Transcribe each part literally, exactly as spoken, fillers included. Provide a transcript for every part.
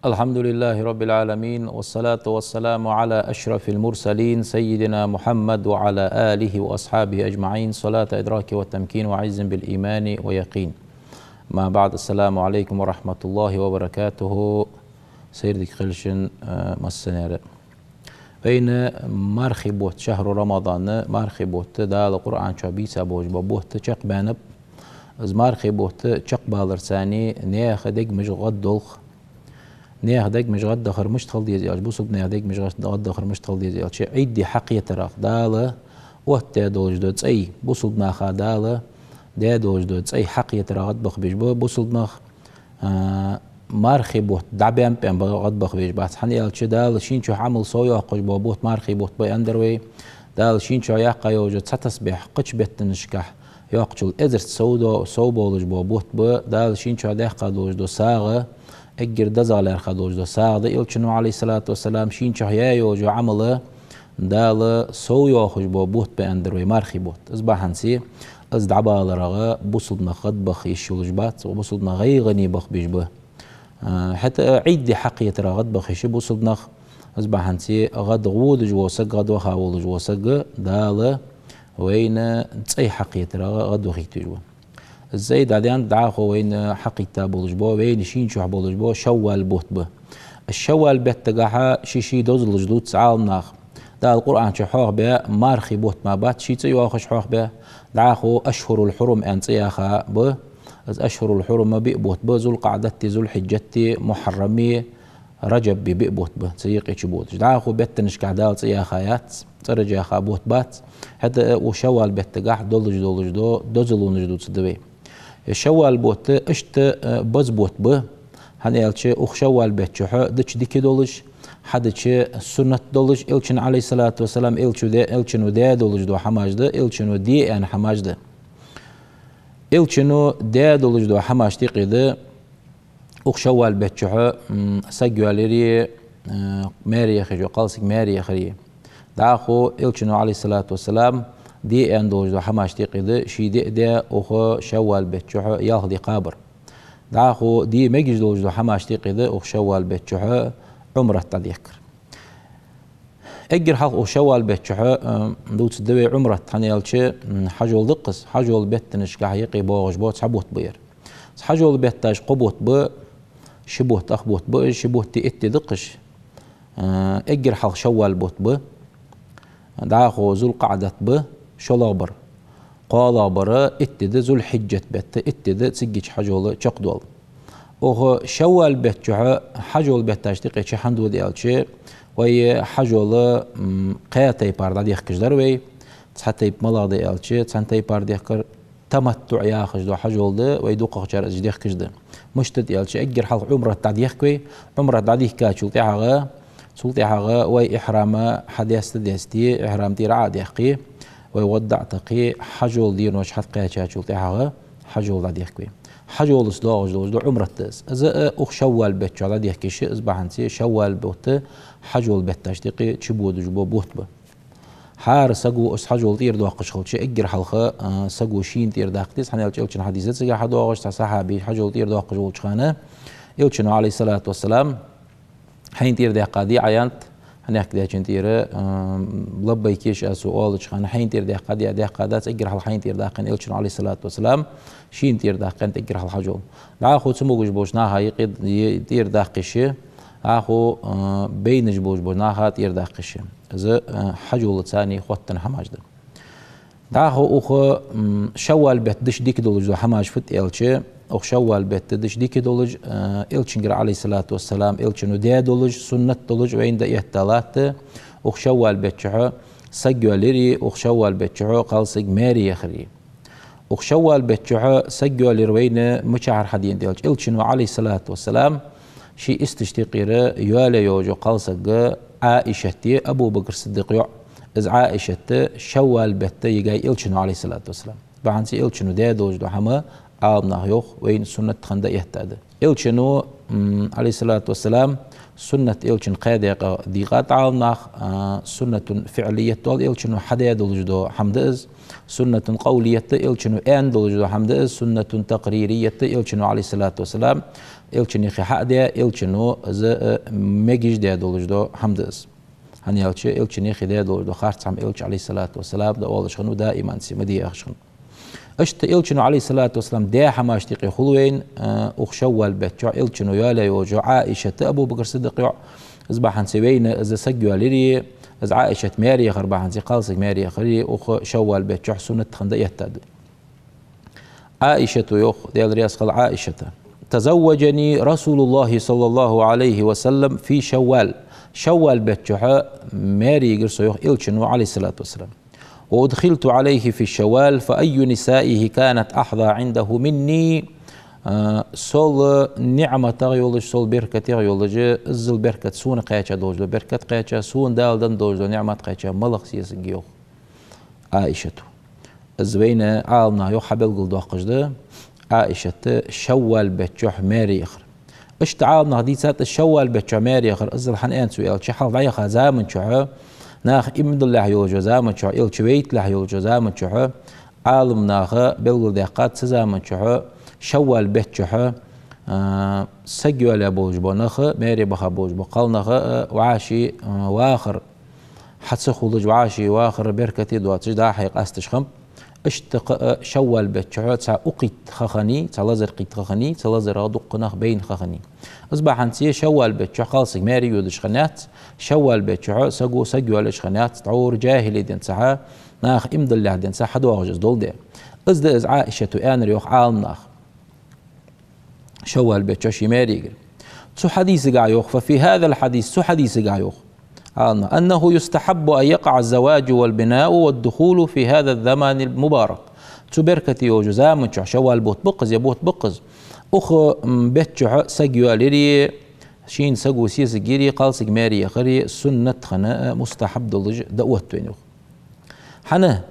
الحمد لله رب العالمين، والصلاة والسلام على أشرف المرسلين سيدنا محمد وعلى آله وأصحابه أجمعين، صلاة إدراك وتمكين وعز بالإيمان ويقين. ما بعد، السلام عليكم ورحمة الله وبركاته. Сайре дика хийла шун, а, массанена. Вайна мархий бутт, шахьру Рамадан, мархий бутт, Дала Къуръан чу бийца болаш бола бутт чакхбаьннаб. Из мархий бутт чакхбаларца наьха дегаш гӀаддолх. Наьха дегаш гӀаддахар мишта хила деза аьлча, бусалба наьха дегаш гӀаддахар мишта хила деза аьлча, Ӏийд ди хьакхетарах, Дала оттадаь долаш дола цӀай, бусалба наха Дала даь долаш дола цӀай хьакхетарах гӀадбаха безаш ба бусалба нах. А, мархий бутт дӀабаьннаб аьнна гӀадбаха везаш бац. ХӀана аьлча, Дала шийна чу Ӏамал сов йоаккхаш бола бутт мархий бутт ба аьннадар вай. Дала шийна чу яьккха йолаш йола цхьа тасбихь кхыча беттанашка йоаккхачул эзарза сов до-, сов болаш бола бутт ба. Дала шийна чу даьккха долаш дола сагӀа, эггара дезагӀа лаьрхӀа долаш дола сагӀа да. Элчано, عليه الصلاة والسلام, шийна чу яь йолаш йола Ӏамал Дала сов йоахаш бола бутт ба аьннадар вай мархий бутт. Из бахьанца из дӀабаларах бусалба нах гӀадбаха йиш йолаш бац, бусалба нах гӀайгӀане баха безаш ба. А, хӀаьта а Ӏийд ди хьакхетарах гӀадбаха йиш я бусалба нах, из бахьанца гӀадводаш вола саг, гӀадваха волаш вола саг Дала вайна цӀай хьакхетарах гӀадвахийта везаш ва. Из цӀай дӀадаьннад, дӀахо вайна хьакхийтта болаш бола, вайна шийна чу болаш бола Шаввал бутт ба. Из Шаввал беттагахьа ший-ший дозалаш дувц Ӏаламнаха. Дала Къуръан чу хьоахабаь мархий бутт мара бац ший цӀи йоахаш хьоахабаь, дӀахо Ашхурул Хьурум аьнна цӀи яха ба. Из Ашхурул Хьурум биъ бутт ба: Зулкъаъдати, Зулхьиджати, Мухьаррами, Раджаби биъ бутт ба, цу юкъе чубодаш. ДӀахо беттанашка Дала цӀи яха яц, цӀераш яха бутт бац. ХӀаьта а укх Шаввал беттагахьа долаш долаш дола дозалонаш дувцаргда вай. Э, Шаввал бутт иштта, э, база бутт ба, хӀана аьлча, укх Шаввал бетта чухь дича дика долаш, хьадича суннат долаш, Элчано, عليه الصلاة والسلام, Элчано даь, Элчано даь долаш дола хӀамаш да, Элчано де аьнна хӀамаш да. Элчано даь долаш дола хӀамашта юкъе да укх Шаввал бетта чухь, м, саг йоалаяри, э, маьре яхар, кхалсаг маьре яхари. ДӀахо Элчано, عليه الصلاة والسلام, де аьнна долаш дола хӀамашта юкъе да ший де а даь укх Шаввал бетта чухь ялх ди кхабар. ДӀахо де мегаш долаш дола хӀамашта юкъе да укх Шаввал бетта чухь Ӏумрат дӀадехкар. Эггара хьалха укх Шаввал бетта чухь, э, дувцаргда вай Ӏумрат, хӀана аьлча, м, хьажол да-кх из, хьажол беттанашка юкъе боагӀаш бола цхьа бутт ба ер. Хьажол бетташ кхо бутт ба, ши бутт, ах бутт ба, ши бутти итт ди да-кх уж. Э, эггара хьалха Шаввал бутт ба, дӀахо Зулкъаъдат ба, шоллагӀбар. КхоалагӀбар итт ди да, Зулхьиджат бетта итт ди да, цигача хьажол чакхдоал. Укх Шаввал бетта чухь хьажол бетташта юкъе чухьан дода аьлча, вай хьажол, м, кхаь тайпара дӀадехкаш дар вай. Цхьа тайпа малагӀа да аьлча, цхьан тайпара дехкар таматтуӀ яхаш дола хьажол да, вай дукхагӀчар из дехкаш да. Мишта да аьлча, эггара хьалха Ӏумрат дӀадехк вай, Ӏумрат дӀадийхкачул тӀехьагӀа, цул тӀехьагӀа вай ихьрам хьадеста дести, ихьрам тӀера Ӏо а даьккхе, вай ваддаӀ а текхе, хьажол денош хьакхаьчачул тӀехьагӀа хьажол дӀадехк вай. Хьажолаца доагӀаш долаш да Ӏумрат да из. Из а укх Шаввал бетта чухь дӀадехкаш я, из бахьанца Шаввал бутт хьажол бетташта юкъе чубодаш бола бутт ба. ХӀара саго из хьажол тӀера доаккхаш хилча, эггара хьалха, а, саго шийна тӀера даккха деза, хӀана аьлча Элчан хьадис да цигахьа доагӀаш, цхьа сахьаби хьажол тӀера доаккхаш волча хана, Элчано, عليه الصلاة والسلام, хьайна тӀера даьккха дий Ӏа, аьннад, хьанехк дечун тӀера, а, лаббайк еш аз цо оалача хана, хьайна тӀера даьккха дий, даьккха дац, эггара хьалха хьайна тӀера даккха аьннад Элчано, عليه الصلاة والسلام, шийна тӀера даккха аьннад эггара хьалха хьажол. ДӀахо цамогаш болча наха юкъе, е-, тӀера даккха йиш я, дӀахо, а, байнаш болаш болча наха тӀера даккха йиш я. Из, а, хьажолаца хоттаденна хӀамаш да. ДӀахо укх, м, Шаввал бетта дича дика долаш дола хӀамаш фуд аьлча, укх Шаввал бетта дича дика долаш, а, Элчангара, عليه الصلاة والسلام, Элчано даь долаш, суннат долаш вайна дӀаэтта латт, укх Шаввал бетта чухь саг йоалаяри, укх Шаввал бетта чухь кхалсаг маьре яхари. Укх Шаввал бетта чухь саг йоалаяр вайна мичахьара хьаденад аьлча, Элчано, عليه الصلاة والسلام, ший исташта юкъера йоалаяь йолаш йола кхалсаг Ӏаишат я, Абу Бакр Сиддикъа йоӀ. Из Ӏаишат Шаввал бетта йига Элчано, عليه الصلاة والسلام. Бахьанца Элчано даь долаш дола хӀама, Ӏаламнаха йоах, вайна суннат хинна дӀаэтта да. Элчано, м, عليه الصلاة والسلام, суннат Элчано кхаь даькъа дийкъад Ӏаламнаха, а, суннатун фиӀлият оал Элчано хьадаь долаш дола хӀама да из, суннатун къавлият Элчано аьнна долаш дола хӀама да из, суннатун такъририят Элчано, عليه الصلاة والسلام, Элчано юхе хьа а даь, Элчано из, а, мегаш даь долаш дола хӀама да из. ХӀана аьлча, Элчано юхе даь долаш дола харц хӀама Элча, عليه الصلاة والسلام, да оалаш хиннав, даиман ци ма де яхаш хиннав. Иштта Элчано, عليه الصلاة والسلام, даь хӀамашта юкъе хул вайна, а, укх шаввал бетта чухь Элчано йоалаяь йолаш йола Ӏаишат а Абу Бакр Сиддикъ йоӀ. Из бахьанца вайна из саг йоалаяри, из Ӏаишат маьре яхар бахьанца кхалсаг маьре яхари укх шаввал бетта чухь суннат хинна дӀаэттад. Ӏаишата йоах, Даьла раьза хилва Ӏаишата: تزوجني رسول الله صلى الله عليه وسلم في شوال. Шаввал бетта чухь маьре йигар со, йоах, Элчано, عليه الصلاة والسلام. وأدخلت عليه في شوال، فأي نسائه كانت أحظى عنده مني. А, сол ниӀматах йолаш, сол беркатах йолаш, иззал беркат, сона кхаьча долаш дола беркат кхаьча, сона Дала денна долаш дола ниӀмат кхаьча малагӀа сесаг я, йоах Ӏаишата. Из вайна Ӏаламнаха йоах хьабелгалдоаккхаш да Ӏаишата шаввал бетта чухь маьре яхар. Иштта Ӏаламнаха дийцад из шаввал бетта чухь маьре яхар, иззал хӀана аьннад цо аьлча, хьалха дӀаяха заман чухь, наха иман диллалехь йолаш йола заман чухь, Элча вайталехь йолаш йола заман чухь, Ӏаламнаха белгалдаьккхад цу заман чухь, шаввал бетта чухь, а, саг йоалаяь болаш бола нах, маьре баха болаш бола кхалнах, а, вӀаший, а, вахар хьа ца хулаш, вӀаший вахар беркате доацаш, дӀа-хьа къасташ хиннаб. Иштта кхы а шаввал бетта чухь цхьа укх кхийтта ха хиннай, цхьа лазар кхийтта ха хиннай, цу лазарах дуккха нах байна ха хиннай. Из бахьанца шаввал бетта чухь кхалсаг маьре йодаш хиннаяц, шаввал бетта чухь саго саг йоалаеш хиннаяц, тхьовра джахӀилий денз цхьа, наха иман диллалехь денз цхьа хьадоагӀаш из дола де. Из да из Ӏаишата аьннар, йоах Ӏаламнаха. Шаввал бетта чухь ше маьре йигар. Цу хьадисагахь йоах, ففي هذا الحديث, цу хьадисагахь йоах Ӏаламнаха, أنه يستحب أن يقع الزواج والبناء والدخول في هذا الزمان المبارك. Цу беркате йолча заман чухь, шаввал бутт ба-кх из, е бутт ба-кх из, укх, м, бетта чухь саг йоалаяри, шийна саго сесаг яри, кхалсаг маьре яхари суннат хинна, э, мустахьаб долаш да отт вайна, йоах. ХӀана?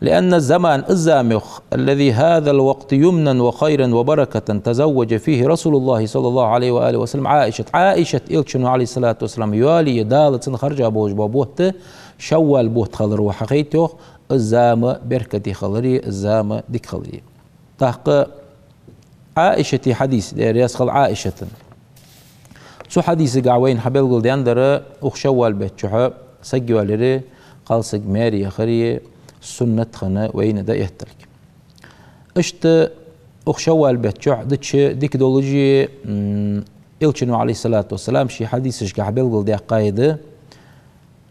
لأن الزمان, из зама, йоах, الذي هذا الوقت يمنا وخيرا وبركة تزوج فيه رسول الله صلى الله عليه وآله وسلم عائشة. Ӏаишат Элчано, عليه الصلاة والسلام, йоалае Дала цунна харжа болаш бола бутт шаввал бутт хилар ва хьахайт, йоах, из зама беркате хилари, из зама дика хилари. ТӀаккха Ӏаишата хьадис, Даьла раьза хилва Ӏаишата. Цу хьадисагахь вайна хьабелгалдаьннадар укх шаввал бетта чухь саг йоалаяри, кхалсаг маьре яхари суннат хинна вайна дӀаэтталга. Иштта укх шаввал бетта чухь дича дика долаш, м, Элчано, عليه الصلاة والسلام, ший хьадисашка хьабелгалдаьккхай да,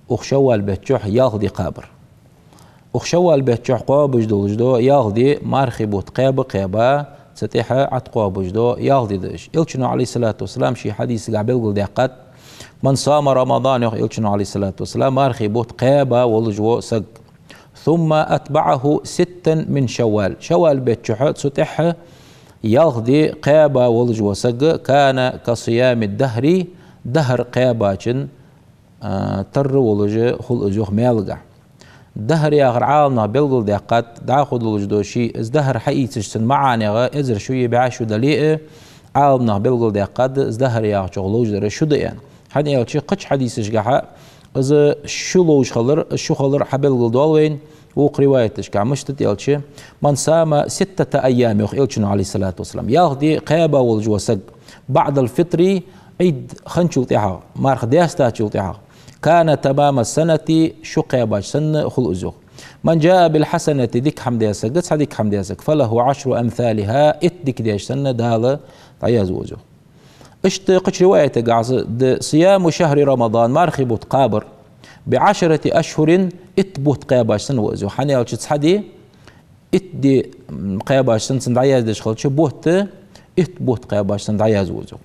укх шаввал бетта чухь ялх ди кхабар. Укх шаввал бетта чухь кхоабаш долаш дола ялх ди, мархий бутт кхаьба-кхаьба, цу тӀехьа Ӏад кхоабаш дола ялх ди да уж. Элчано, عليه الصلاة والسلام, ший хьадисагахь белгалдаьккхад: من صام رمضان, йоах Элчано, عليه الصلاة والسلام, мархий бутт кхаьба волаш вола саг, ثم أتبعه ستا من شوال, шаввал бетта чухь цу тӀехьа ялх ди кхаьба волаш вола саг, كان كصيام الدهر, дахар кхаьбачун а, тарра волаш хул из, йоах, маьлагахь. Дахар яхар Ӏаламнаха белгалдаьккхад, дӀахо долаш дола ший, из дахар хьаийцача цун маӀанех эзар шу е бӀаь шу дале а, Ӏаламнаха белгалдаьккхад, из дахар яхачох ловш дар шу да аьнна. ХӀана аьлча кхыча хьадисашкахьа из шу ловш хилар, из шу хилар хьабелгалдоал вайна, вокх риваяташкахь мишта да аьлча: من صام ستة أيام, йоах Элчано, عليه الصلاة والسلام. Ялх ди кхаьба волаш вола саг, بعد الفطر, Ӏид хинначул тӀехьагӀа, марха даьстачул тӀехьагӀа, كان تمام السنة, шу кхаьбача санна хул из, йоах. من جاء بالحسنة, дика хӀама даь саг, цхьа дика хӀама даь саг, فله عشر أمثالها, итт дика даьча санна Дала дӀаязву из, йоах. Иштта кхыча риваятагахьа да: صيام شهر رمضان, мархий бутт кхабар, بعشرة أشهر, итт бутт кхаьбача санна ва из, йоах. ХӀана аьлча цхьа ди итт ди, м, кхаьбача санна цунна дӀаяздеш хилча, бутт итт бутт кхаьбача санна дӀаязву из, йоах.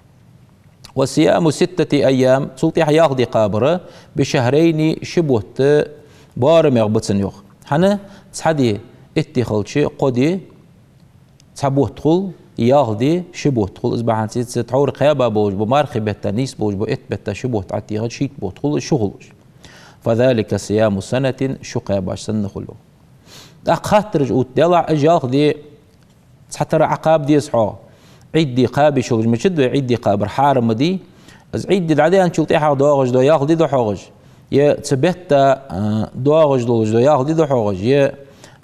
وصيام ستة أيام, цул тӀехьа ялх ди кхабар, بشهرين, ши бутт боарамегӀа ба цунна, йоах. ХӀана? Цхьа ди итт ди хилча, кхо ди цхьа бутт хул, ялх ди ши бутт хул. Из бахьанца цу тхьовра кхаьба болаш бола, мархий бетта нийсса болаш бола итт бетта ши бутт Ӏотехача, шийтта бутт хул, шу хул уж. فذلك صيام سنة, шу кхаьбача санна хул, йоах. ТӀаккха хаттараш отт, делахь, уж ялх ди цхьатарра Ӏокхаба деза хьо, Ӏид ди кхаба йиш йолаш ма дац вай, Ӏид ди кхабар хьарам ма дий. Из Ӏид ди дӀадаьнначул тӀехьагӀа доагӀаш дола ялх ди да хьогӀаш, е цу бетта, а, доагӀаш долаш дола ялх ди да хьогӀаш, е,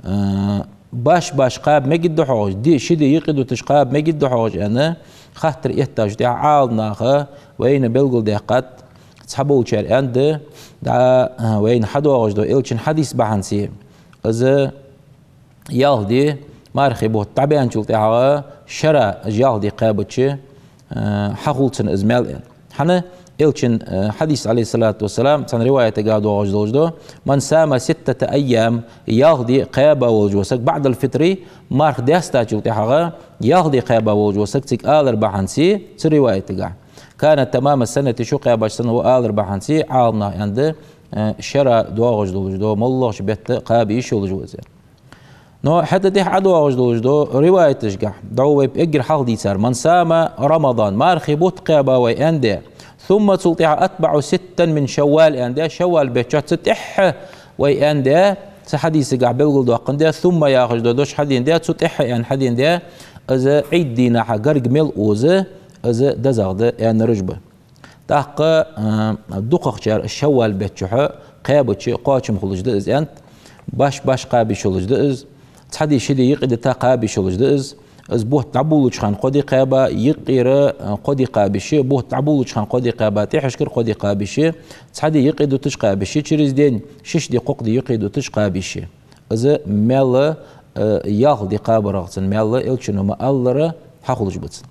а, баш-баш кхаба мегаргда хьогӀаш, ди, ши ди юкъе дуташ кхаба мегаргда хьогӀаш аьнна, хаттар эттачул тӀехьагӀа Ӏаламнаха вайна белгалдаьккхад, цхьаболчар аьннад, дӀа, а, вайна хьадоагӀаш дола Элчан хьадис бахьанце, из ялх ди мархий бутт дӀабаьнначул тӀехьагӀа шера ялх ди кхаьбача, а, хьахул цунна из маьл аьнна. ХӀана? Элчан, а, хьадис, Ӏалайхи ссалату вассалам, цхьан риваятагахь доагӀаш долаш да: «من صام ستة أيام», ялх ди кхаьба волаш вола саг, «بعد الفطر», марха даьстачул тӀехьагӀа ялх ди кхаьба волаш вола саг, цига алар бахьанце, цу риваятагахь, «كان تمام السنة», шу кхаьбача санна ва алар бахьанце, Ӏаламнаха аьннад, а, шера доагӀаш долаш да, моллагӀча бетта кхаба йиш йолаш ва из. Но хӀаьта тӀехьа ӀодоагӀаш долаш да риваяташкахь, дӀо вай эггара хьалха дийцар: «من صام رمضان», мархий бутт кхаьба вай аьннад, «ثم», цул тӀехьагӀа, «أتبعه ستا من شوال» аьннад, шаввал бетта чу цу тӀехьа вай аьннад, цу хьадисагахь белгалдоаккхандаь, «ثم» яхаш дола дош хьаденад, цу тӀехьа аьнна хьаденад, из Ӏид дийнахьа гарга мел оза, из дезагӀа да аьннараш ба. ТӀаккха, а, дукхагӀчар шаввал бетта чухь кхаьбача кхоачам хулаш да из аьннад, баш-баш кхаба йиш йолаш да из, цхьа ди, ши ди юкъе дита кхаба йиш йолаш да из, из бутт дӀаболалуча хана кхо ди кхаьба, юкъера, а, кхо ди кхаба йиш я, бутт дӀаболалуча хана кхо ди кхаьба, тӀехьашкара кхо ди кхаба йиш я, цхьа ди юкъе дуташ кхаба йиш я, через день, шиш ди, кхокх ди юкъе дуташ кхаба йиш я. Из маьл, а, ялх ди кхабарах цун маьл, Элчано ма аллара, хьахулаш ба цун.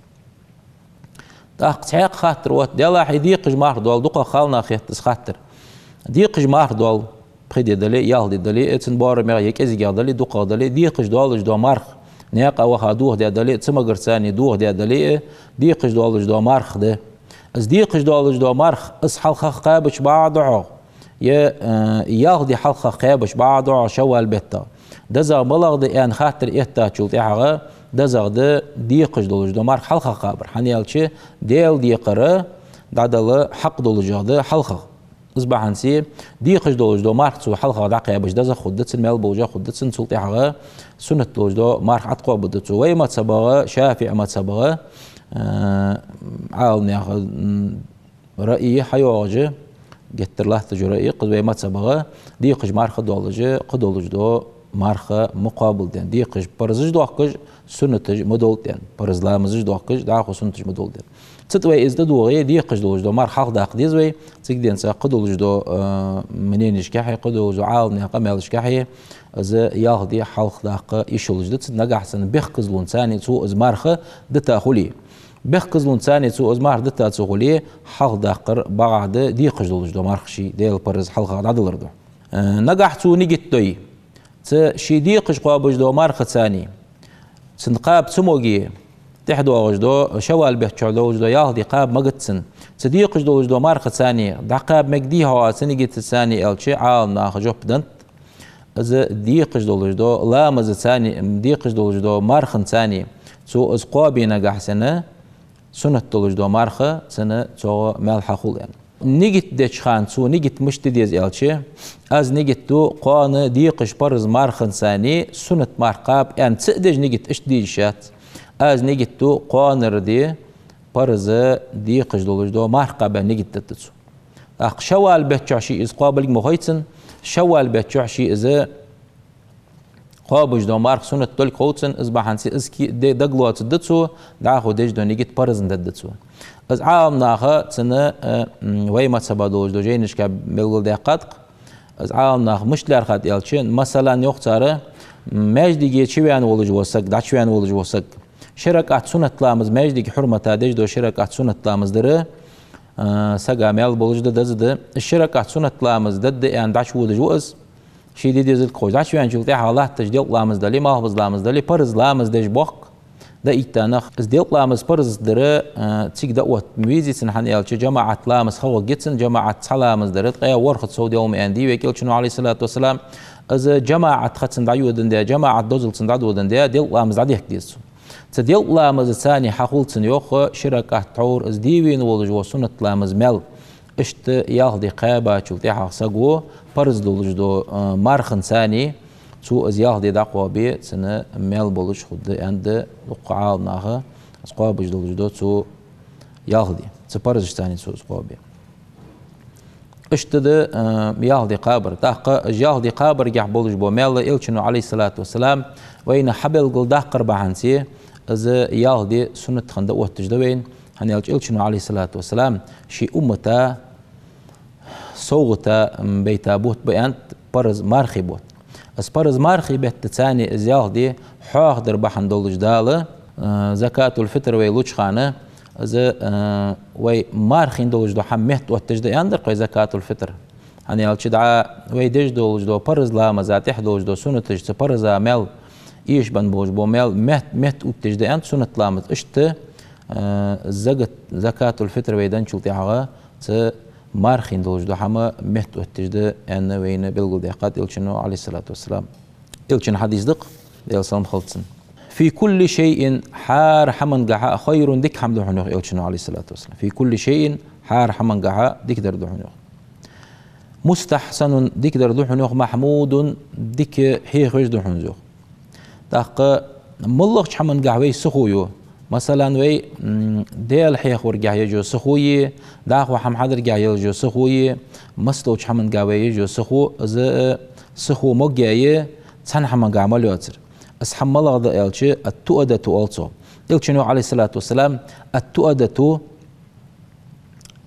ТӀаккха цхьаькха хаттар отт, делахь, из декхаш марха дола, дукхагӀа кхалнаха хетт из хаттар. Декхаш марха дола, пхи ди дале, ялх ди дале, э, цун боарамегӀа е кӀезигагӀа дале, дукхагӀа дале, декхаш долаш дола марха, наькъа ваха дохадаь дале, цамогара цани дохадаь дале, э, декхаш долаш дола марха да. Из декхаш долаш дола марха, из хьалхагӀа кхабача бакъахьа да хьогӀ, е, э, ялх ди хьалхагӀа кхабача бакъахьа да хьогӀ шаввал беттагӀа. ДезагӀа малагӀа да аьнна хаттар эттачул тӀехьагӀа, дезагӀа да декхаш долаш дола марха хьалхагӀа кхабар. ХӀана аьлча, Даьла декхар дӀадала хьакъ долашагӀа да хьалхагӀа. Из бахьанце, декхаш долаш дола марха цо хьалхагӀа дӀакхаьбача дезагӀа хургда цун, маьл болашагӀа хургда цун, цул тӀехьагӀа суннат долаш дола марха ӀотӀакхоабаргда цо. Вай мазхӀабагӀа, ШафиӀий мазхӀабагӀа, э, Ӏаламнаьха, м, раъй хьайоагӀаш, геттара латташ йола раъй, кхы вай мазхӀабагӀа, декхаш марха долаш, кхы долаш дола марха ма кхоабалда аьнна, декхаш парзаш доахкаш, суннаташ ма долда аьнна, парз ламазаш доахкаш, дӀахо суннаташ ма долда аьнна. Цу тӀа вай из тӀадоагӀе, декхаш долаш дола марха хьалхадаккха деза вай, цига денз кхы долаш дола, э, мненешкахьеи, кхы долаш дола Ӏаламнаьха къамаьлашкахьеи, из ялх ди хьалхадаккха йиш йолаш да цун, нагахьа санна бехказлонца цо из марха дита хуле. Бехказлонца цо из марха дита ца хуле, хьалхадаккхар бакъахьа да декхаш долаш дола марха ший Даьла парз хьалхагӀа дӀадалар да. Э, нагахьа цо нигат дой, цу ший декхаш кхоабаш дола мархаца, цун кхаба ца моге, тӀехьа доагӀаш дола, шаввал бетта чухь долаш дола ялх ди кхаба магац цун, цу декхаш долаш дола мархаца дӀакхаба мегаргдий хьогӀ цу нигатаца аьлча, Ӏаламнаха жоп деннад, из декхаш долаш дола ламазаца, декхаш долаш дола марханца цо из кхоабе нагахьа санна, суннат долаш дола марха цунна цох маьл хьахул аьнна. Нигат деча хана цо нигат мишта де деза аьлча, аз нигат ду кхоана декхаш парз марханца суннат марха кхаба аьнна ца а деш нигат иштта де йиш яц. Аз нигат ду кхоанара ди парз декхаш долаш дола марха кхаба аьнна нигат дергда цо. ТӀаккха шаввал бетта чухь ше из кхоабалга ма хой цунна, шаввал бетта чухь ше из кхоабаш дола марха суннат долга хов цунна, из бахьанце из ки-, де-, дагалоацаргда цо, дӀахо деш дола нигат парзна дергда цо. Из Ӏаламнаха цунна, э, м, вай мазхӀаба долаш дола жайнашка белгалдаьккхад-кх. Из Ӏаламнаха мишта лаьрхӀад аьлча, масала, йоах цар, м, маьждиге чувена волаш вола саг, дӀачувена волаш вола саг, ши ракаӀат суннат ламаз, маьждига хьурмата деш дола ши ракаӀат суннат ламаз дар, э, сага маьл болаш да, деза да. Ши ракаӀат суннат ламаз дергда аьнна дӀачуводаш ва из. Ше де дезилга ховш, дӀачувеначул тӀехьагӀа латташ делкъа ламаз дале, малхбуза ламаз дале, парз ламаз деш боахк, даийтта нах. Из делкъа ламаз парз дар, э, цига дӀаотта ма везий цунна, хӀана аьлча жамаӀат ламаз хьагӀоргья цунна, жамаӀат цхьа ламаз дар ткъаь ворхӀ сов делма аьннадий вай Элчано, Ӏалайхи ссалату вассалам. Из жамаӀат ха цунна дӀайодане, жамаӀат дозал цунна дӀадодане, делкъа ламаз дӀадехка деза цо. Цу делкъа ламазаца хьахул цунна, йоах, ши ракаӀат тхьовра из де вена волаш вола суннат ламаз маьл. Иштта ялх ди кхаьбачул тӀехьагӀа саго парз долаш дола, э, марханца цо из ялх ди дӀакхоабе, цунна маьл болаш хургда аьннад дуккха Ӏаламнаха, Из кхоабаш долаш да цо ялх ди. Цу паразашца цо из кхоабе. Иштта да, э, ялх ди кхабар. ТӀаккха из ялх ди кхабаргахь болаш бола маьл Элчано, عليه الصلاة والسلام, вайна хьабелгалдаккхар бахьанца, из ялх ди суннат хинна дӀаотташ да вайна. ХӀана аьлча Элчано, عليه الصلاة والسلام, ший уммата совгӀата, м, байта бутт ба аьннад, параз мархий бутт. Из параз мархий беттаца из ялх ди хьоахадар бахьан долаш Дала, э, закатул-фитр вай луча хана, из, э, вай мархийна долаш дола хӀама меттаотташ да аьннадар-кх вай закатул-фитр. ХӀана аьлча дӀа вай деш долаш дола параз ламаза тӀехьа долаш дола суннаташ, цу параза маьл, эшабенна болаш бола маьл мет-, меттаотташ да аьннад суннат ламаз. Иштта, э, загат-, закатул-фитр вай денначул тӀехьагӀа цу мархийна долаш дола хӀама меттаотташ да аьнна вайна белгалдаьккхад Элчано, عليه الصلاة والسلام. Элчан хьадис да-кх, Даьла салам хилда цунна: «في كل شيء», хӀара хӀамангахьа, «خير», дика хӀама да хьона, йоах Элчано, عليه الصلاة والسلام. «في كل شيء», хӀара хӀамангахьа дикадар да хьона, йоах. «مستحسن», дикадар да хьона, йоах, «محمود», дика хьехавеш да хьона из, йоах. ТӀаккха моллагӀча хӀамангахьа вай сихо ю. Масала, вай, м, Даьла хьехаваргахьа еш йола сихо йий, дӀахо хӀама хьадаргахьа еш йола сихо йий, массадолча хӀамангахьа вай еш йола сихо, из, э, сихо могга йий, цхьан хӀамангахьа мел йоацар. Из хӀама малагӀа да аьлча, «التؤدة» оал цох. Элчано, عليه الصلاة والسلام, «التؤدة»,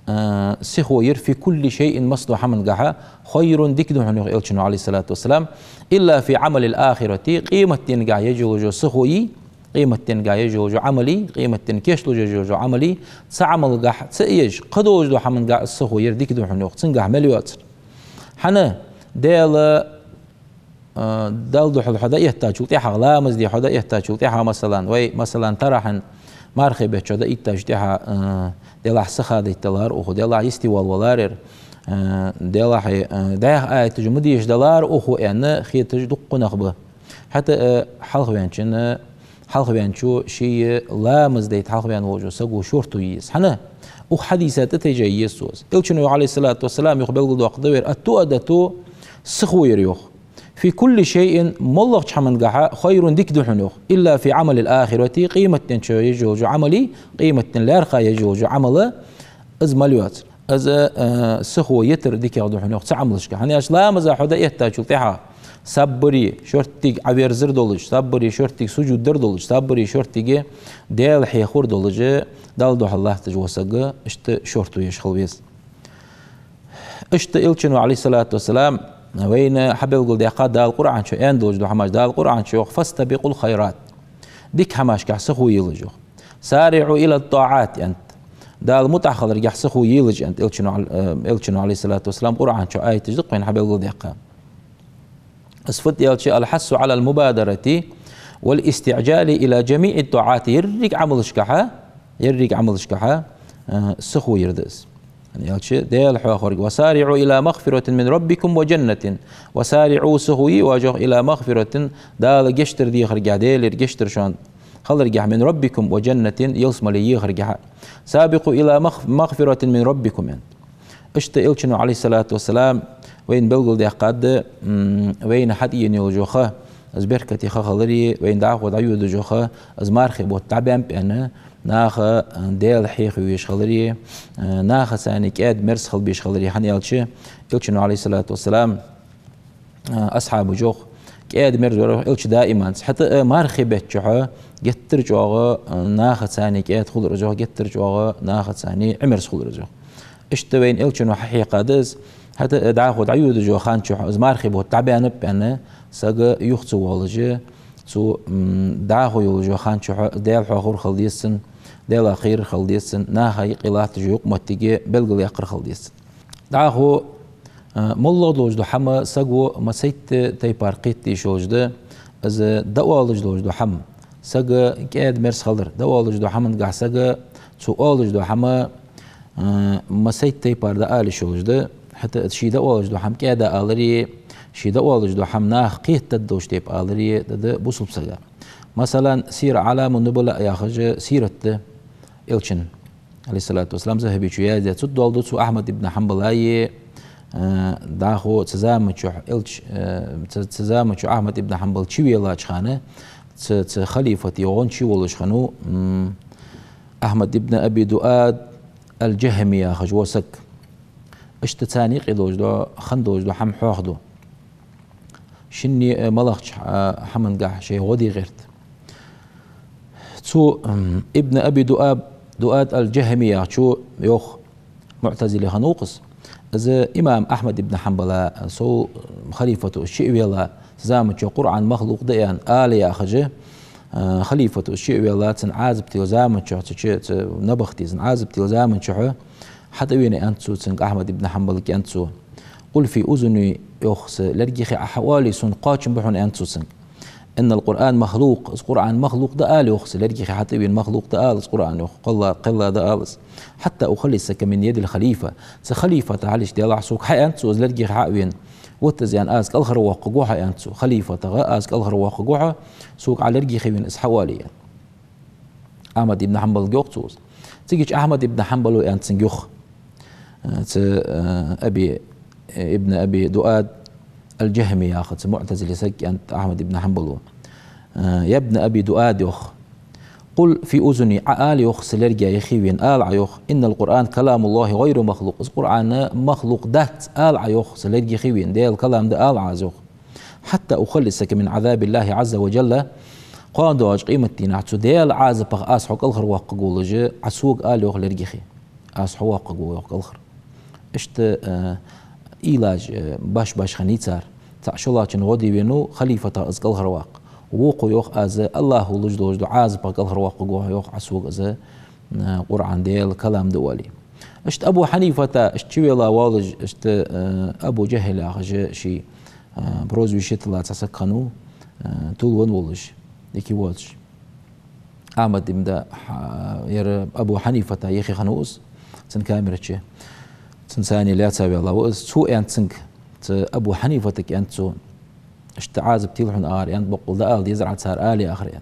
э, сихо яр, «في كل شيء», массадолча хӀамангахьа, «خير», дика да хьона, йоах Элчано, عليه الصلاة والسلام, «إلا في عمل الآخرة», къематденгахьа еш йолаш йола сихо йий, къематденгахьа еш йолаш йола Ӏамал йий, къематден кийчлуш еш йолаш йола Ӏамал йий, цу Ӏамалгахьа ца еш, кхыдолаш дола хӀамангахьа из сихо яр дика да хьона, йоах, цунгахьа мел йоацар. ХӀана? Даьла, э, Далла духьал хьо дӀаэттачул тӀехьагӀа, ламаз де хьо дӀаэттачул тӀехьагӀа, масала, вай, масала, таравихьа мархий бетта хьо дӀаэттачул тӀехьагӀа, э, делахь сиха дайталар укхо, делахь йисте валвалар ер, э, делахь, э, дӀаьха аяташ ма дешадалар укхо аьнна хеташ дуккха нах ба. ХӀаьта, э, хьалхаваьнначоа, хьалхаваьнначо ший ламаз дайта хьалхаваьнна волча саго шортта еза. ХӀана? Укх хьадиса тӀа тайжа еза цо из. Элчано, عليه الصلاة والسلام, йоах, белгалдоаккхаргда вайна: «التؤدة», сихо яр, йоах. «في كل شيء», моллагӀча хӀамангахьа, «خير», дика да хьона, йоах. «إلا في عمل الآخرة», къематден чу еш йолаш йола Ӏамал йий, къематден лаьрхӀа еш йолаш йола Ӏамал, из мел йоацар. Из, э, сихо йитар дикагӀа да хьона, йоах, цу Ӏамалашка. ХӀана аьлча ламаза хьо дӀаэттачул тӀехьагӀа сабаре шорттига Ӏоверзар долаш, сабаре шорттига сужуд дар долаш, сабаре шорттига Даьла хьехавар долаш, Далла духьал латташ вола саг иштта шортта еш хила веза. Иштта Элчано, عليه الصلاة والسلام, вайна хьабелгалдаьккхад Дала Къуръан чу аьнна долаш дола хӀамаш. Дала Къуръан чу йоах: «فاستبقوا الخيرات». Дика хӀамашкахьа сихо елаш, йоах. «سارعوا إلى الطاعات», аьннад. Дала мутӀахьа хиларгахьа сихо елаш, аьннад Элчано, э, Элчано, عليه الصلاة والسلام, Къуръан чу аяташ да-кх вайна хьабелгалдаьккха. Из фуд аьлча: «الحث على المبادرة والاستعجال إلى جميع الطاعات». Еррига Ӏамалашкахьа, еррига Ӏамалашкахьа, э, сихо яр да из. ХӀана аьлча Даьла хьоахавар: «وسارعوا إلى مغفرة من ربكم وجنة». «وسارعوا», сихо е оаш, йоах, «إلى مغفرة», Дала гешт дар дехаргахьа, Даьлагара гешт дар шоана хиларгахьа, «من ربكم وجنة», ялсмале ехаргахьа. «سابقوا إلى مغ-، مغفرة من ربكم», аьннад. Иштта Элчано, عليه الصلاة والسلام, вайна белгалдаьккхад, м, вайна хьатӀаена йолаш йола ха, из беркате ха хилари, вайна дӀахо дӀайодаш йола ха, из мархий бутт дӀабаьннаб аьнна, наха, э, Даьла хьехавеш хилари, э, нахаца кӀаьда-мерза хила безаш хилари. ХӀана аьлча Элчано, عليه الصلاة والسلام, э, асхьабаша йоах, кӀаьда-мерза вар, йоах, Элча даиманца. ХӀаьта, э, мархий бетта чухь геттара чӀоагӀа, э, нахаца кӀаьда хулар из, йоах, геттара чӀоагӀа нахаца Ӏимерза хулар из, йоах. Иштта вайна Элчано хьахьекхад из, хӀаьта, э, дӀахо дӀайодаш йола ха чухь, из мархий бутт дӀабаьннаб аьнна, саг юха ца воалаш, цу, м, дӀахо йолаш йола ха чухь Даьла хьоахавар хила деза цун, Даьлах кхерар хила деза цун, наха юкъе латташ йола юкъмоттиг белгалъяккхар хила деза цун. ДӀахо, э, моллагӀа долаш дола хӀама саго массайтта тайпара кхетаде йиш йолаш да, из дӀаоалаш долаш дола хӀама. Саг кӀаьда-мерза хилар, дӀаоалаш дола хӀамангахьа саг цо оалаш дола хӀама, э, массайтта тайпара дӀаала йиш йолаш да. ХӀаьта ше дӀаоалаш дола хӀама кӀаьда алари, ше дӀаоалаш дола хӀама наха кхетадергдолча тайпара алари да, да бусалба сага. Масала, «Сир аӀлам ан-нубала» яхаш сират да Элчан, عليه الصلاة والسلام, Захьабе чу яздаь. Цу тӀа доаладу цу Ахьмад ибн Хьанбалаи, э, дӀахо цу заман чухь Элч-, э, цу, цу заман чухь Ахьмад ибн Хьанбал чувеллача хана, цу, цу халифате гӀон чуволаш хиннав, м, Ахьмад ибн Аби Дуад ал-Джахьми яхаш вола саг. Иштта царна юкъе долаш дола, хинна долаш дола хӀама хьоахаду. Шинне а малагӀча, а, хӀамангахьа шоай гӀо де гӀерт. Цу, м, Ибн Аби Дуаб-, Дуад ал-Джахьми яхачо йоах, муӀтазили хиннав-кх из. Из имам Ахьмад ибн Хьанбала, сов халифато из чу а ваьнна, цу заман чухь Къуръан махлукъ да аьнна, ала яхаш, а, халифато из чу а ваьнна, цун Ӏазап тилла заман чухь, цу чу, цу набахте цун Ӏазап тилла заман чухь, хьатӀавена аьннад цо цунга, Ахьмад ибн Хьанбалага аьннад цо: «قل في أذني», йоах, са лерга юхе Ӏа хьаоале, сона кхоачам ба хьона, аьннад цо цунга. «إن القرآن مخلوق», из Къуръан махлукъ да ала, йоах, са лерга юхе хьатӀавена, махлукъ да ала из Къуръан, йоах, кхелла, кхелла да ала из. «حتى أخلصك من يد الخليفة», цу халифата хьалхашка делахь сога хьа, аьннад цо, из лерга юхе хьа а вена. Вот из, аьнна, аз кӀалхарвоаккхаргва хьо, аьннад цо, халифатагара аз кӀалхарвоаккхаргва хьо, сога Ӏа лерга юхе вена из хьаоале, аьнна. Ахьмад ибн Хьанбалага йоах цо из. Цигача Ахьмад ибн Хьанбала аьннад цунга юха, э, цу, э, Аби, э, ибн Аби Дуад ал-Джахьми яхача цу муӀтазили сагага аьннад Ахьмад ибн Хьанбала: «Э, يا ابن أبي دؤاد, йоах, قل في أذني, Ӏа ала, йоах, са лерга юхе вена ала Ӏа, йоах, إن القرآن كلام الله غير مخلوق, из Къуръан махлукъ дац ала Ӏа, йоах, са лерга юхе вена Даьла калам да ала Ӏа из, йоах. حتى أخلصك من عذاب الله عز وجل, кхоана доагӀача къематдийнахьа цу Даьла Ӏазапах аз хьо кӀалхарвоаккхаргволаш, Ӏа сога ала, йоах, лерга юхе. Аз хьо воаккхаргва, йоах, кӀалхара». Иштта, э, уйлаш, э, башха-башха хиннай цар. ЦаӀ шоллагӀчунна гӀо де венав, халифатах из кӀалхарваккха. Вокхо йоах: «Аз АллахӀа луш долаш долча Ӏазапах кӀалхарвоаккхаргва хьо, йоах, Ӏа сога из, э, Къуръан Даьла калам да оале». Иштта Абу Хьанифата, иштта чу ваьнна волаш, иштта, э, Абу Джахьл яхаш ший, э, прозвище тилла цхьа саг хиннав, э, тилвенна волаш, дика воацаш. Ахьмад ибн, хьа-, яр Абу Хьанифата юхе хиннав из, цун камера чу. Цунца цхьана лаьца ваьнна ва из. Цо аьннад цунга, цу Абу Хьанифатага аьннад цо: «Иштта Ӏазап тилла хьона акхар, аьннад, боккъал дӀаала дезар Ӏа цар але акхар», аьнна.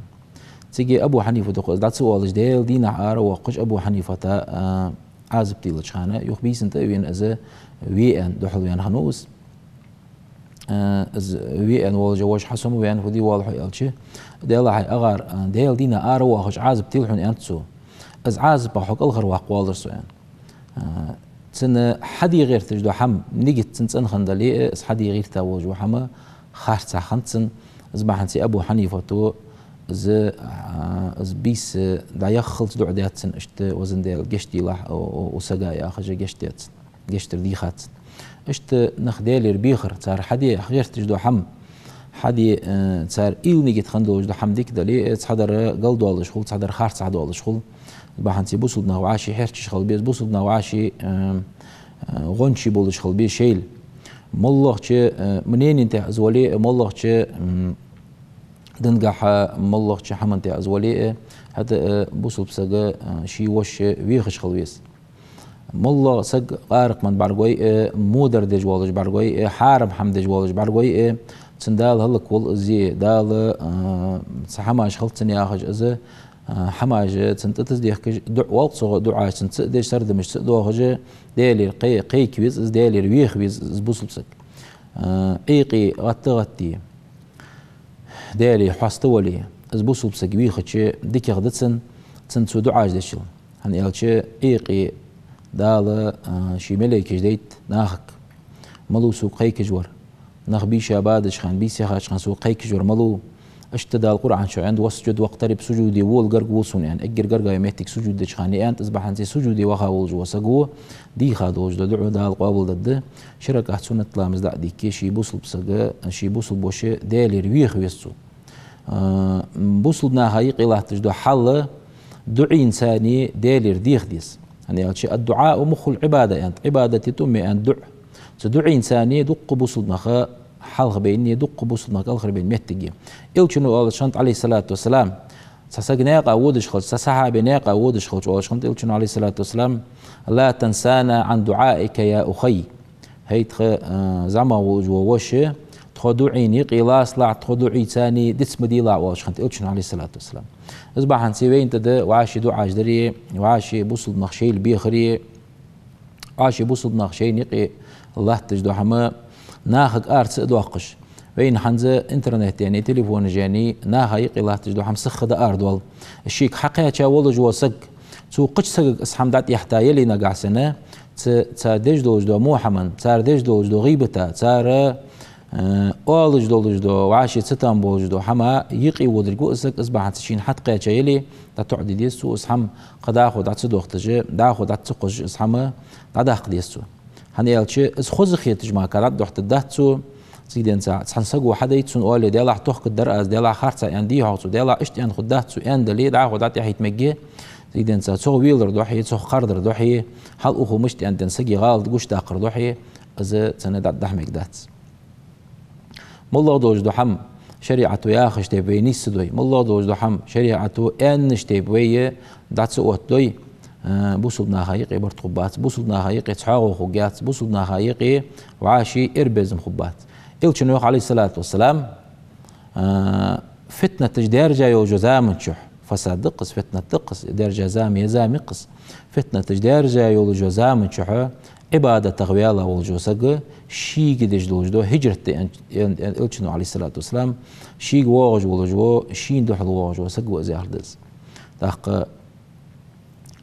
Цига Абу Хьанифата, йоах, из дӀа ца оалаш, Даьла дийнахьа аравоаккхаш, Абу Хьанифата, а, Ӏазап тиллача хана, юха бийсан тӀа а вена, из ве аьнна духьалваьнна хиннав из. Э, из ве аьнна волаш вож хьасомаваьнна, фу де воалл хьо, аьлча, Даьла хьай акхар, э, Даьла дийнахьа аравоаккхаш Ӏазап тилла хьона, аьннад цо. Из Ӏазапах хьо кӀалхарваккха воаллар со, аьнна. Э, цун хьаде гӀерташ дола хӀама, нигат цун цӀена хинна дале а, из хьаде гӀерта волаш вола хӀама харцахьа хиннад цун. Из бахьанца Абу Хьанифата из, э, из бийса дӀаяххалца дуӀа даьд цунна, иштта: «Везан Даьла, гешт делахь, о, о, о сага», яхаш, гешт даьд цунна. Гешт дар дийхад цунна. Иштта нах Даьлагара бехар, цар хьаде гӀерташ дола хӀама, хьаде, э, цар уйла, нигат хинна долаш дола хӀама дика дале а, цхьадар галдоалаш хул, цхьадар харцахьа доалаш хул. Бахьанца бусалба нах вӀаши хьерчаш хила беза, бусалба нах вӀаши, э, э, гӀончий болаш хила беза шоайла. МоллагӀча, э, мненен тӀа из вале а, моллагӀча, м, дингахьа, моллагӀча хӀаман тӀа из вале а, хӀаьта а, э, бусалба саг, э, ший воша вехаш хила веза. МоллагӀа саг къаракъ менна бӀаргавайе а, мудар деш волаш бӀаргавайе а, хьарам хӀама деш волаш бӀаргавайе а, цун Дала хӀалакволва из, Дала, а, цхьа хӀамаш хилац цунна яхаш, из, а, хӀамаш цунна тӀатаза дехкаш, дуӀа воалл цо, дуӀаш цунца а деш, сардамаш ца а доахаш, Даьлагара кхе-, кхайка веза из, Даьлагара веха веза из бусалба саг. А, Ӏуйкъе гӀатта гӀаттае, Даьлагара хьоаста вале, из бусалба саг вийхача дикагӀа да цунна, цунна цо дуӀаш дечул. ХӀана аьлча, Ӏуйкъе Дала, а, ший малейкаш дайт нахага. Малув сога кхайкаш вар? Нах бийша бадача хана, бийса яхача хана сога кхайкаш вар малув? Иштта Дала Къуръан чу аьннад: «واسجد واقترب», сужуде вола, гарга вола сона, аьнна. Эггара гаргга йола моттиг сужуд деча хана я, аьннад. Из бахьанца сужуде ваха волаш вола саго дийха долаш дола дуӀа Дала къоабалдергда. Ши ракаӀат суннат ламаз дӀа а дийхке, ший бусалба саг, ший бусалба воша Даьлагара веха веза цо. А, бусалба наха юкъе латташ дола хьал дуӀайна царна Даьлагара деха деза. ХӀана аьлча, «الدعاء مخ العبادة», аьннад, Ӏибадата тӀум я, аьннад, дуӀа. Цу дуӀайна царна дукха бусалба нах хьалха байна, дукха бусалба нах кӀалхарбаьнна моттиг я. Элчано оалаш хиннад, Ӏалайхи ссалату вассалам, цхьа саг наькъа водаш хилча, цхьа сахьаби наькъа водаш хилча, оалаш хиннад Элчано, Ӏалайхи ссалату вассалам: «لا تنسنا عن دعائك يا أخي». ХӀай тха, а, зӀамагӀа волаш вола воша, тхо дуӀайна юкъе лацалахь, тхо дуӀайна царна диц ма делахь, оалаш хиннад Элчано, Ӏалайхи ссалату вассалам. Из бахьанца вайна тӀа да вӀаши дуӀаш дари, вӀаши бусалба нах шоайла бехари, вӀаши бусалба нах шоайна юкъе латташ дола хӀама нахага ара ца а доаккхаш. Вайна хӀанз интернетаи, телефонаши наха юкъе латташ дола хӀама сиха да арадоал. Шийга хьакхаьча волаш вола саг, Цу кхыча сагага из хӀама дӀатӀехьа яле нагахьа санна, ца, цар деш долаш дола во хӀаман, цар деш долаш дола гӀийбата, цар, э, оалаш долаш дола, вӀаши цатам болаш дола хӀама юкъе водилга ва из саг, из бахьанца шийна хьатӀакхаьча яле, дӀатоӀаде деза цо из хӀама, кхы дӀахо дӀа ца дохийташ, дӀахо дӀа ца кхоачаш из хӀама дӀадаккха деза цо. ХӀана аьлча, из хоза хеташ мара дӀадохийтаргдац цо. Цига денз цхьан саго хьадайта цунна, оале, делахь тохкаргдар аз, делахь харцахьа аьнна дий хьогӀ цо, делахь иштта аьнна хургдац цо, аьнна дале, дӀахо дӀатӀехьийта мегаргья. Цига денз цох велар духьа, цох кхардар духьа, хьал укхо мишта аьннад аьнна сага гӀалат гучадаккхар духьа, из цунна дӀатӀадахьа мегаргдац. МоллагӀа долаш дола хӀама шариӀато яхача тайпара вай нийсса дой. МоллагӀа долаш дола хӀама шариӀато аьннача тайпара вай дӀа ца оттадой, э, бусалба наха юкъе барт хургбац, бусалба наха юкъе цхьоагӀо хургьяц, бусалба наха юкъе вӀаши эр безам хургбац. Элчано йоах, Ӏалайхи ссалату вассалам, э, фитнаташ даьржа йолча заман чухь, фасад да-кх из, фитнат да-кх из, даьржа зама я, зама я-кх из. Фитнаташ даьржа йолча заман чухь Ӏибадатах ваьнна волаш вола саг, шийга деш долаш дола хӀижрат да аьнна, аьнна, аьнна Элчано, Ӏалайхи ссалату вассалам, шийга воагӀаш волаш вола, шийна духьала воагӀаш вола саг ва из, яхар да из. ТӀаккха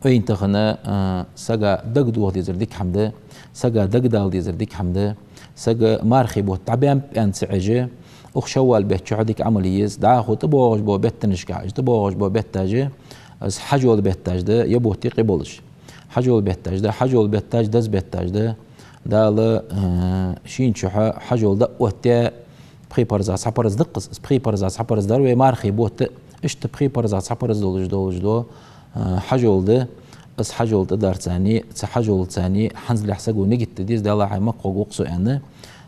вайна тахан, а, сага дагадоха дезар дика хӀама да, сага дагадала дезар дика хӀама да, сага мархий бутт дӀабаьннаб аьнна ца Ӏеш, укх шаввал бетта чухь дика Ӏамал е еза, дӀахо тӀабоагӀаш бола беттанашка, тӀабоагӀаш бола бетташ, из хьажола бетташ да, е бутт юкъе болаш. Хьажола бетташ да, хьажола бетташ, деза бетташ да. Дала, э, шийна чухь хьажол дӀаоттаяь, пхи парзах цхьа парз да-кх из, из пхи парзах цхьа парз дар вай мархий бутт, иштта пхи парзах цхьа парз долаш, долаш дола, э, хьажол да. Из хьажол тӀадарца, цу хьажолца хӀанзалехь саго нигат де деза, Даьла, хьай маккхагӀа воккха со аьнна,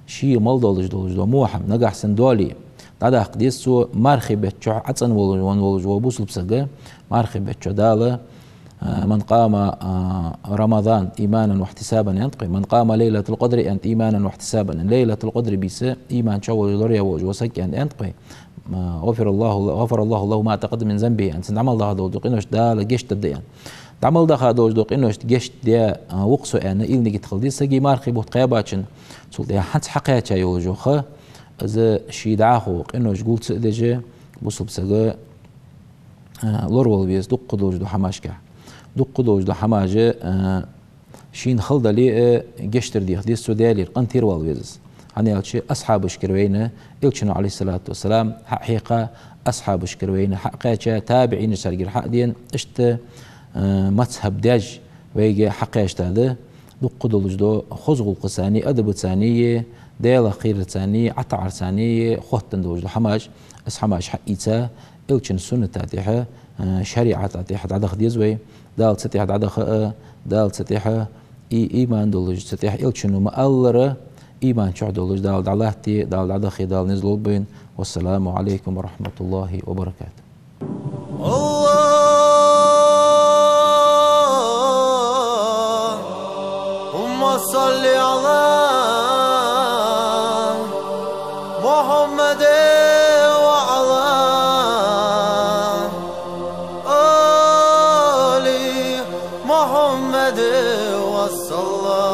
ший мел долаш, долаш дола во хӀама, нагахьа санна доале, дӀадаккха деза цо. Мархий бетта чухь ӀацӀенна волаш, венна волаш вола бусалба саг, мархий бетта чухь Дала, а, «من قام، а, رمضان إيمانا واحتسابا», аьннад-кх вай, «من قام ليلة القدر», аьннад, «إيمانا واحتسابا», аьнна, Лайлатул-Къадр бийса иман чӀоагӀа волаш, лораяь волаш вола саг аьнна, аьннад-кх вай, а, «غفر الله، غفر الله له ما تقدم من ذنبه», аьнна, цун дӀа мел даха долаш дола къиношта Дала гешт дергда аьнна. ДӀа мел даха долаш дола къиношта гешт де, а, воккха со аьнна, из нигат хила деза сага мархий бутт кхаьбача. Цул тӀехьагӀа хьакхаьча йолаш йола ха, из ший дӀахо къинош гулца а деш, бусалба саг, а, лоравала веза дуккха долаш дола хӀамашка. Дуккха долаш дола хӀамаш, а, шийна хала дале а, гешт дар деха деза цо Даьлагара, къинтӀера вала веза из. ХӀана аьлча асхьабашкара вайна Элчано, Ӏалайхи ссалату вассалам, хьа а хьекха, асхьабашкара вайна хьа а кхаьча, табиӀинашкара хьа а дена, иштта, а, мазхӀаб деш вайга хьакхаьча да, дуккха долаш дола хоза гӀулакхаца, адабаца, Даьлах кхерарца, ӀотаӀарца хоттаденна долаш дола хӀамаш, из хӀамаш хьаийца, Элчан сунната тӀехьа, а, шариӀата тӀехьа дӀадаха деза вай. Дала цу тӀехьа дӀадаха а, Дала цу тӀехьа и-, иман долаш, цу тӀехьа Элчано ма аллара, иман чухь долаш Дала дӀалатте, Дала дӀадахе, Дала низ лулба вайна. والسلام عليكم ورحمة الله وبركاته. اللهم صل على محمد وعلى آل محمد وسلم.